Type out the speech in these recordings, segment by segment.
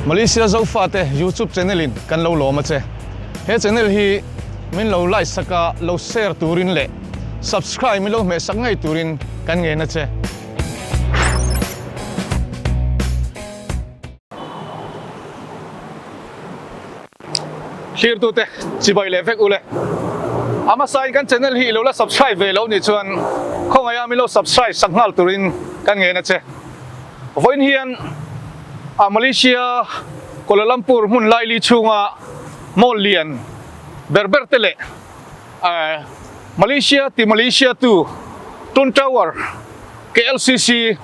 Malaysia Zofate YouTube channel in kan lo lawm a che. He channel hi min lo like sak a, lo share turin leh subscribe min lo hmeh sak ngei turin kan ngen a che. Thlirtute chibai leh vek ule. A hmasain kan channel hi i lo la subscribe ve lo nih chuan khawngaih a min lo subscribe sak nghal turin kan ngen a che. Vawiin hian a Malaysia Kuala Lumpur hmun laili chhunga mall lian ber ber te leh Malaysia ti Malaysia tu Tun Tower KLCC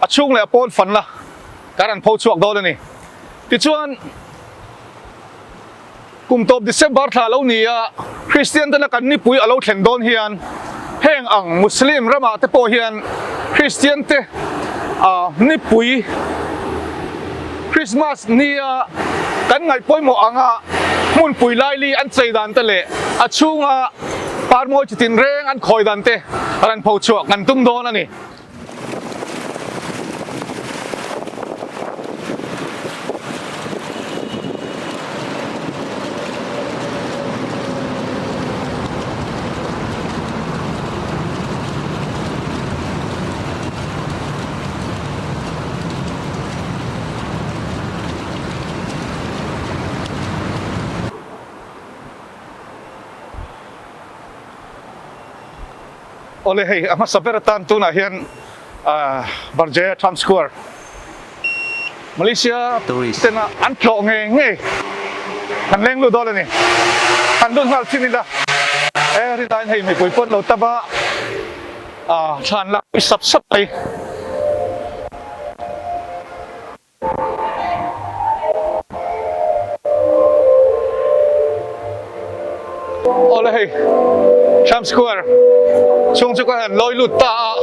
a chhung leh a pawn fanna kan rawn pho chhuak dawn a ni. Tichuan. Kum tawp December thla lo ni a, Kristian tena kan nipui a lo thlen dawn hian heng ang Muslim ramah te pawh hian Kristian te nipui Christmas nia kan ngaih pawimawh anga hmunpui laili an chei dan te leh a chhunga parmawi chi tinreng an khawi dan te rawn pho chhuah kan tum dawn a ni. Awle hei a hmasa ber atan tunah hian Berjaya Times Square Malaysia tena an tlawh ngei ngei han leng lut dawn a ni. Han lut nghal thin ila e rinaiin hei mipui pawn lo tam a thlan lak pui sap sap mai. Awle hei Times Square chhung chu ka han lawi lut ta a,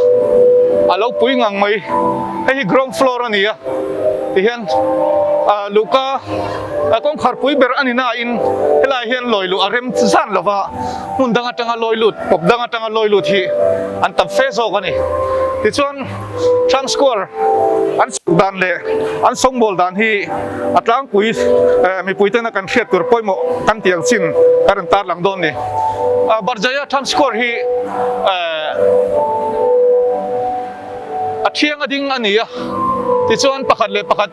a lo pui ngang mai. Hei hi ground floor a ni a, tihian ah luhka kawngkhar pui ber a ni nain helaiah hian lawi luh a rem zan lo va, hmun dang atanga lawi lut, pawp dang atanga lawi lut hi an tam fe zawk a ni. Tichuan. Times Square an chhuk dan leh an sawngbawl dan hi a tlangpui mipui tena kan hriat tur pawimawh kan tih ang chin kan rawn tarlang dawn ni. Berjaya Times Square hi a thiang a ding a ni a, tichuan pakhat leh pakhat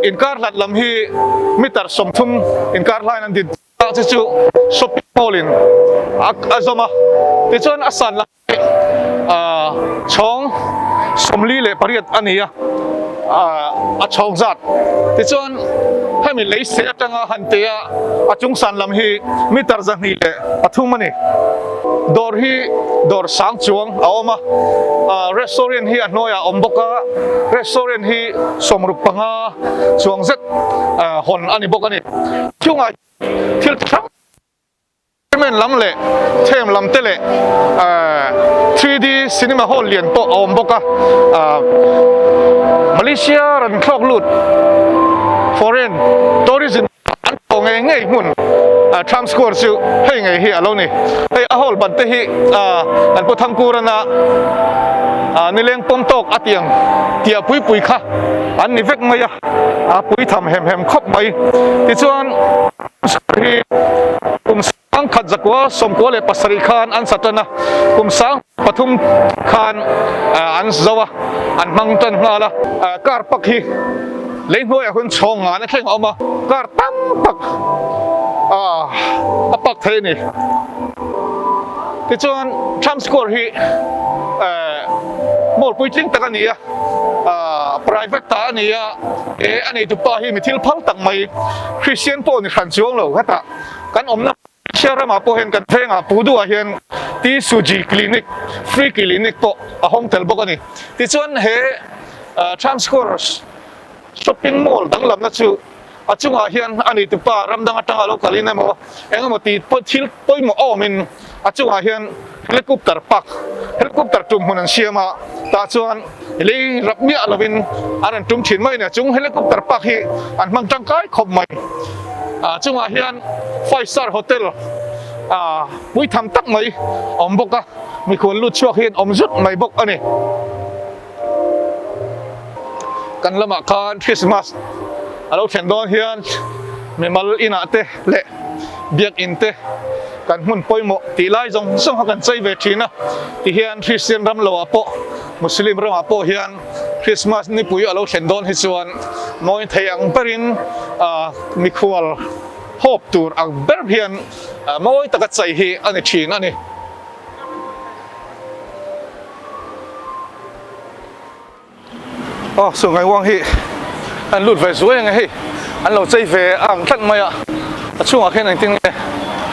inkar hlat lam hi meter 30 inkar hlain an din ta chu chu shopping mall in a zawm a, tichuan a san lam Chhawng 48 a ni a, a chhawng zat. Tichuan hemi lei seh atanga han teh a, a chung san lam hi meter 203 a ni. Dawr hi dawr sang chuang a awm a, restaurant hi a hnuaiah a awm bawk a, restaurant hi 65 chuang zet hawn a ni bawk a ni. Chungah thil chi hrang. Cement lam leh them lam te leh 3D cinema hall lian pawh a awm bawk a, Malaysia rawn thlawk lut foreign tourism an tawh ngei ngei hmun Times Square chu hei ngei hi a lo ni. Hei a hall ban te hi kan pu Thangkurana nileng pawm tawk a tiang tiah pui pui kha an ni vek mai a, a pui tham hem hem khawp mai. Tichuan. Hi kum 1997 khan an sa tan a, kum 2003 khan an zo a, an hmang tan nghal a. Car park hi lei hnuaiah hun chhawng ngan a thleng a awm a, car tam tak a park thei a ni. Tichuan Times Square hi mall puitling tak a ni a, private ta a ni a, he a neitupa hi mi thil phal tak mai Christian pawh ni hran chuang lo. Hetah kan awmna Malaysia ramah pawh hian kan vengah Pudu ah hian T Suji Clinic, free clinic pawh a hawng tel bawk a ni. Tichuan he Times Square shopping mall danglamna chu A chungah hian a ni tupa ram dang atanga lo kalin emaw eng emaw tih thil pawimawh a awmin a chungah hian helicopter park, helicopter tum hmun an siam a, tah chuan lei rap miah lovin an rawn tum thin mai a ni. A chung helicopter park hi an hmang tangkai khawp mai. A chungah hian five star hotel pui tham tak mai a awm bawk a, mikhual lut chhuak hi an awm zut mai bawk a ni. Kan lamah khan Christmas a lo thlen dawn hian mimal inah te leh biakinn te kan hmun pawimawh tih lai zawng zawng kha kan chei ve thin a. Tihian Christian ram loah pawh Muslim ramah pawh hian Christmas nipui a lo thlen dawn hi chuan mawi thei ang berin mikhual hawp tur ang ber hian mawi taka chei hi a ni thin a ni. Aw Sungai Wang hi an lut ve zuai ang e hei an lo chei ve a ang tlat mai a, a chhungah khian engtin nge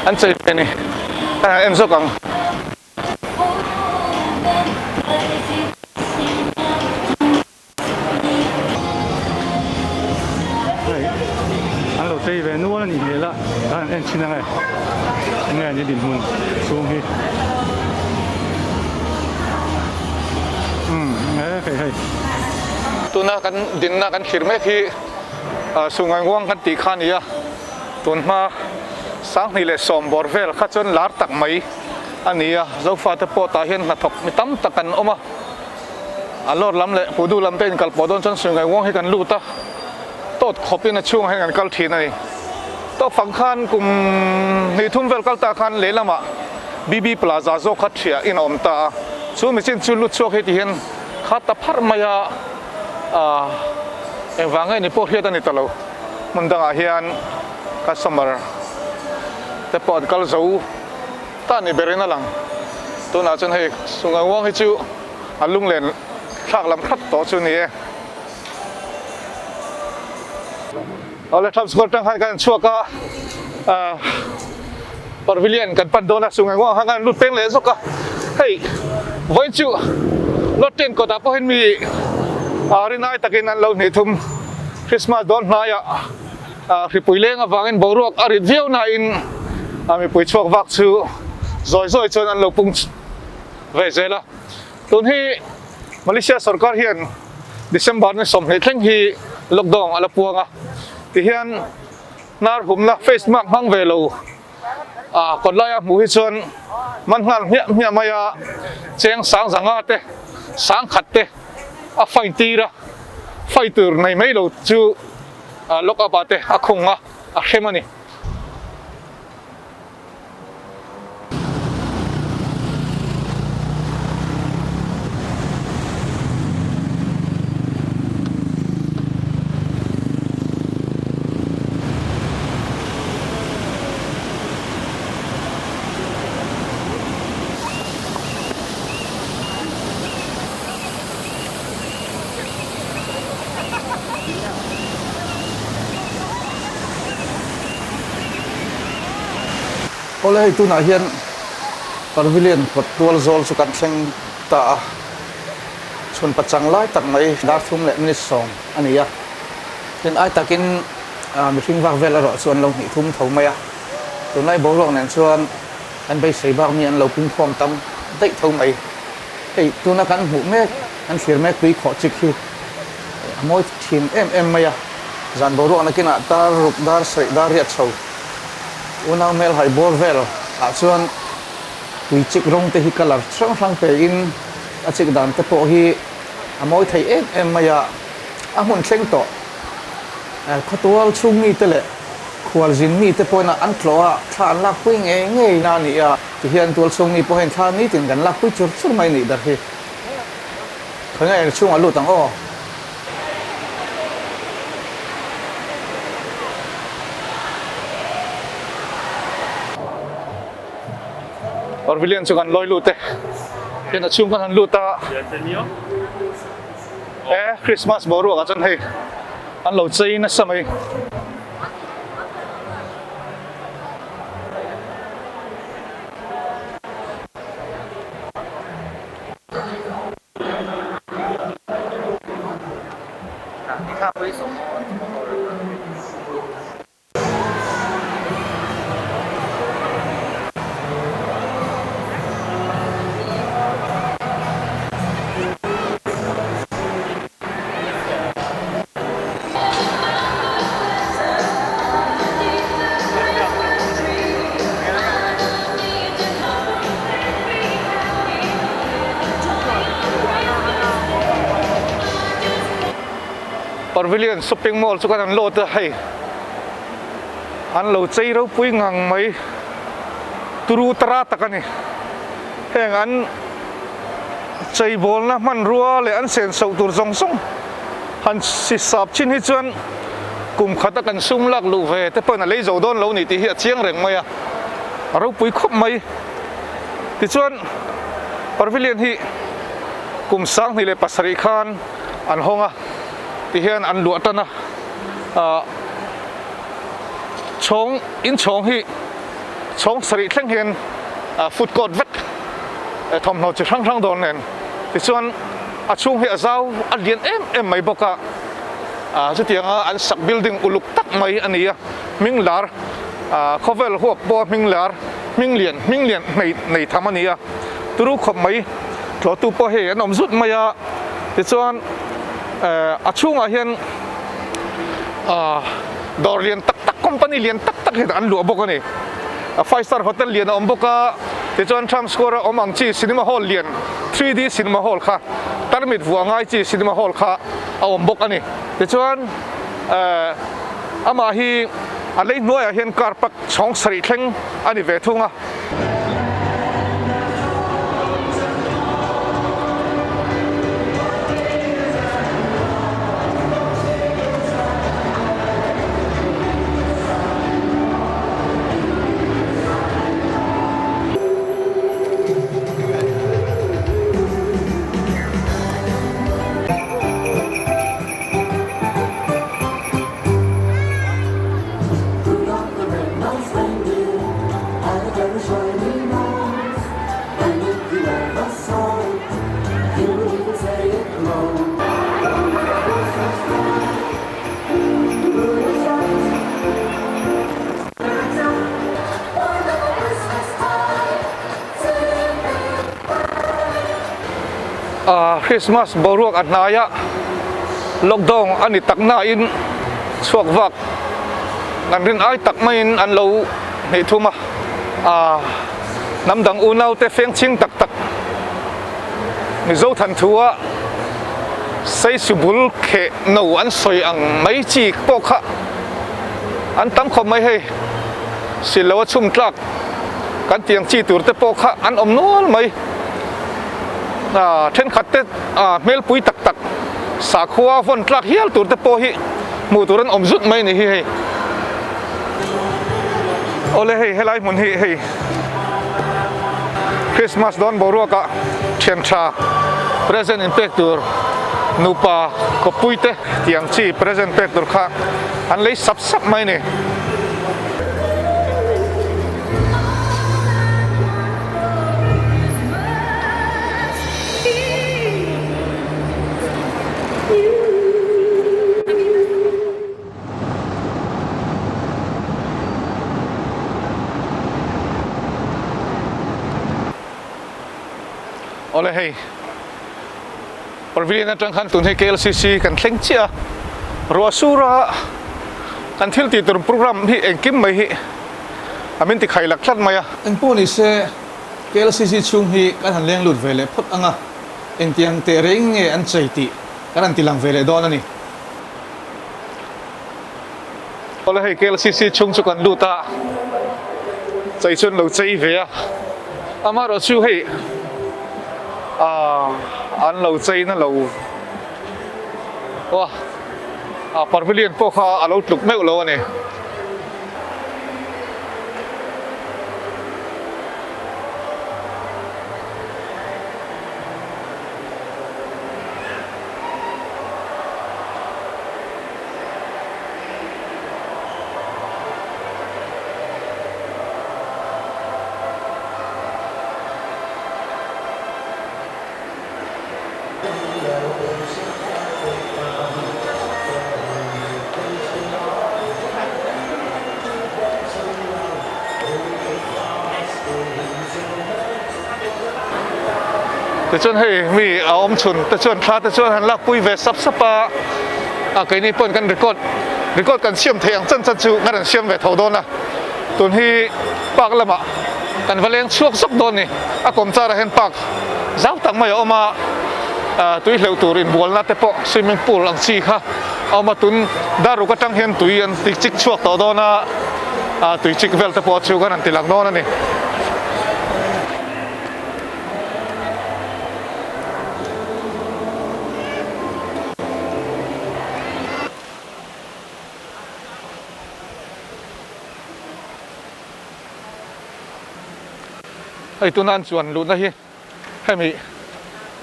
an chei ve ni ka han en zawk ang. Hei an lo chei ve nual a nih hmel a ka han en thin ang e enge an dinhmun chhung hi umm e hei hei. Tuna kan dinna kan thlir mek hi Sungai Nguang kan tih kha a ni a, tun hma 2010 bawr vel kha chuan lar tak mai a ni a, Zofate pawh tah hian hnathawk mi tam tak an awm a, a lawr lam leh Pudu lam te inkal pawh dawn chuan Sungai Nguang hi kan lut a, tawt khawpin a chhungah hian kan kal thin a ni. Tawk fang khan kum hnih thum vel kal ta khan lehlamah BB Plaza zawk kha thiah in a awm ta a, chu machine chu lut chhuak hei ti hian kha ta pharh mai a, engvang nge ni pawh hriat a ni ta lo. Hmun dangah hian customer te pawh an kal zo ta ni berin a lang. Tunah chuan hei Sungai Nguang hi chu a lunglen thlak lam hrat tawh chu ni e. Awle Trump Square tang khan kan chhuak a, Pavilion kan pan dawn a, Sungai Nguang khan kan lut peng leh zawk a. Hei vawiin chu Lot Tent kawtah pawhin mi rinai takin an lo hnih thum. Christmas dawn hnaiah hripui leng avangin boruak a rit viau nain mipui chhuak vak chu zawi zawi chuan an lo pung ve zel a. Tun hi Malaysia sorkar hian December ni 20 thleng hi lockdown a la puang a, tihian hnar humna face mask hmang ve lo a kawt laia hmuh hi chuan man nghal hmiah hmiah mai a, cheng sang zanga te sang khat te a fine tir a, fine tur nei mai lo chu lock up ah te a khung a, a hrem a ni. Awle hei tunah hian Pavilion kawt tual zawl chu kan thleng ta a, chhun pachang lai tak mai dar thum leh minute sawm a ni a, tin ai takin mihring vak vel erawh chu an lo hnih thum tho mai a, tunlai boruak nen chuan an beisei bak mi an lo pungkhawm tam daih tho mai. Hei tuna kan hmuh mek, kan thlir mek tui khawh chik hi a mawi thin em em mai a, zan boruak nakinah dar ruk dar sarih dar riat chho unau hmel hai bawr vel ah chuan tui chik rawng te hi colour hrang hrang pe in a chik dan te pawh hi a mawi thei em em mai a, a hmun thleng tawh khawtual chhung mi te leh khualzin mi te pawhin an tlawh a, thla an lak pui ngei ngei na a ni a. Tihian tualchhung mi pawh hian thla nitin kan lak pui chur chur mai nih ber hi. Khawi nge chhungah lut ang aw. Pavilion chu kan lawi lut e. Tihian a chhung kan han lut a. E Christmas boruak ah chuan hei an lo chei nasa mai. Pavilion shopping mall chu kan han lawt a hei an lo chei ropui ngang mai turu tara tak a ni heng an chei bawlna hmanrua leh an sen soh tur zawng zawng han si sap chin hi chuan kum khat a kan sum lak luh ve te pawhin a lei zo dawn lo ni tih hi a chiang reng mai a a ropui khawp mai tichuan Pavilion hi kum 2007 khan an hawng a tihian an luah tan a ah chhawng inchhawng hi chhawng sarih thleng hian ah food court vek thawmhnaw chi hrang hrang dawn nen tichuan a chhung hi a zau a lian em em mai bawk a ah chutianga an sak building uluk tak mai a ni a hming lar ah khawvel huap pawha hming lar hming lian hming lian hmei nei tham a ni a turu khawp mai tlawhtu pawh hei an awm zut mai a tichuan eh a chhungah hian ah dawr lian tak tak company lian tak tak hian an luah bawk a ni a five star hotel lian a awm bawk a tichuan Times Square a awm ang chi cinema hall lian 3D cinema hall kha tarmit vuah ngai chi cinema hall kha a awm bawk a ni tichuan eh amah hi a lei hnuaiah hian car park chhawng sarih thleng a ni ve thung a. Christmas boruak a hnai a, lockdown a ni tak nain chhuak vak kan rin ai tak maiin an lo hnih thum a, ah hnam dang unau te feng chhing tak tak Mizo than thu a Saisu bul kheh no an sawi ang mai chi pawh kha an tam khawp mai hei silo a chhum tlak kan tiang chi tur te pawh kha an awm nual mai ah thenkhat te ah hmelpui tak tak sakhua vawn tlak hial tur te pawh hi hmuh tur an awm zut mai a ni hi hei awle hei helai hmun hi hei Christmas dawn boruak ah thian tha present in pek tur nupa kawppui te tiang chi present pek tur kha an lei sap sap mai a ni. Awle hei Pavilion atang khan tun hi KLCC kan thleng chiah a, ruah sur a kan thil tih tur program hi engkim mai hi a min ti khai lak tlat mai a. Engpawh ni se KLCC chhung hi kan han leng lut ve leh phawt ang a, engtiang teh reng nge an chei tih kan han ti lang ve leh dawn a ni. Awle hei KLCC chhung chu kan lut a, chei chu an lo chei ve a, amaherawh chu hei ah an lo chei na lo aw a pavilion pawh kha a lo tluk meuh lo a ni. Tichuan hei mi a awm chhun te chuan thla te chuan han lakpui ve sap sap a, a keini pawhin kan record record kan siam theih ang chan chan chu kan rawn siam ve tho dawn a, tun hi park lamah kan va leng chhuak zawk dawn a ni, a kawm charah hian park zau tak mai a awm a, tui hleuh tur inbualna te pawh swimming pool ang chi kha. a awm a, tun dar ruk atang hian tui an ti chik chhuak tawh dawn a, ah tui chik vel te pawh chu kan han ti lang dawn a ni. Hei tuna an chuan luhna hi hemi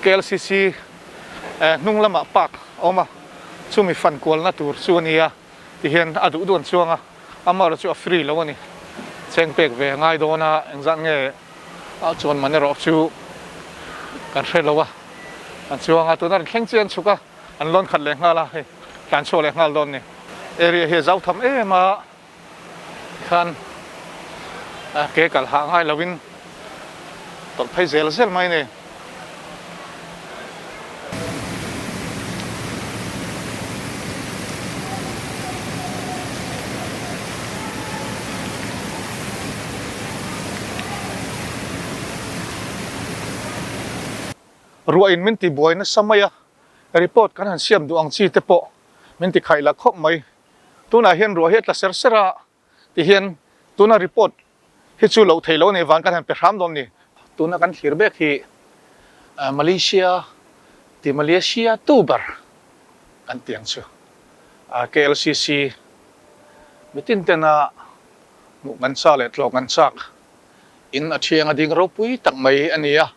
KLCC hnung lamah park a awm a, chumi fan kualna tur chu a ni a tihian a duh duh an chuang a, amaherawh chu a free lo a ni. Cheng pek ve a ngai dawn a, engzat nge a chuan man erawh chu kan hre lo a, an chuang a, tuna an thleng chiah an chhuk a, an lawn khat leh nghal a, hei tlan chhuak leh nghal dawn a ni. Area hi a zau tham em a. Khan a ke kal hah ngai lovin tawlh phei zel zel mai a ni. Ruahin min tibuai nasa mai a, report kan han siam duh ang chi te pawh min ti khaih la khawp mai. Tunah hian ruah hi a tla ser ser a ti hian tuna report hi chu loh theih loh a nih vang kan han pe hram dawn ni. Tuna kan thlir bek hi Malaysia ti Malaysia tu ber kan ti ang chu. KLCC mitin tena hmuh kan chak leh tlawh kan chak in a thiang a ding ropui tak mai a ni a.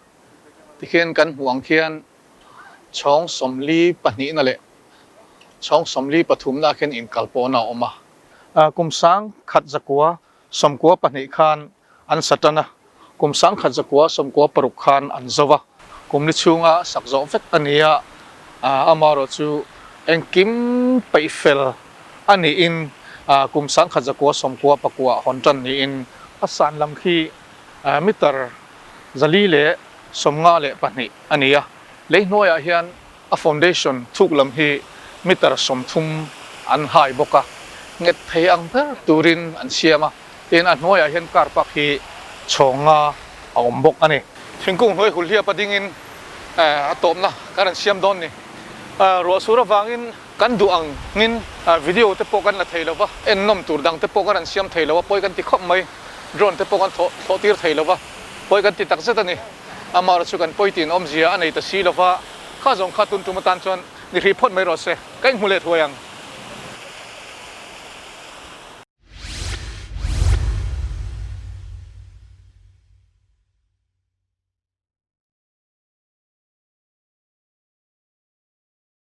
Tikhian kan hmuh ang khian chhawng 42 na leh Chhawng 43 na khian inkal pawhna a awm a. Kum 1992 khan an sa tan a, kum 1996 khan an zo a. Kum ni chhunga sak zawh vek a ni a, amaherawh chu engkim peih fel a niin kum 1999 hawn tan niin a san lam khi meter 452 a ni a. Lei hnuaiah hian A foundation thuk lam hi meter 30 an hai bawk a, nghet thei ang ber turin an siam a, tin a hnuaiah hian car park hi chhawnga a awm bawk a ni. Thingkung hnuai hulhliap a dingin a tawpna kan rawn siam dawn ni. Ruah sur avangin kan duh angin video te pawh kan la thei lo va, ennawm tur dang te pawh kan rawn siam thei lo a, pawi kan ti khawp mai. Drone te pawh kan thlawh tir thei lo va, pawi kan ti takzet a ni. Amaherawhchu chu kan pawitin awmzia a nei ta si lo va, kha zawng kha tun tum atan chuan ni hrih phawt mai rawh se, ka inhmu leh thuai ang.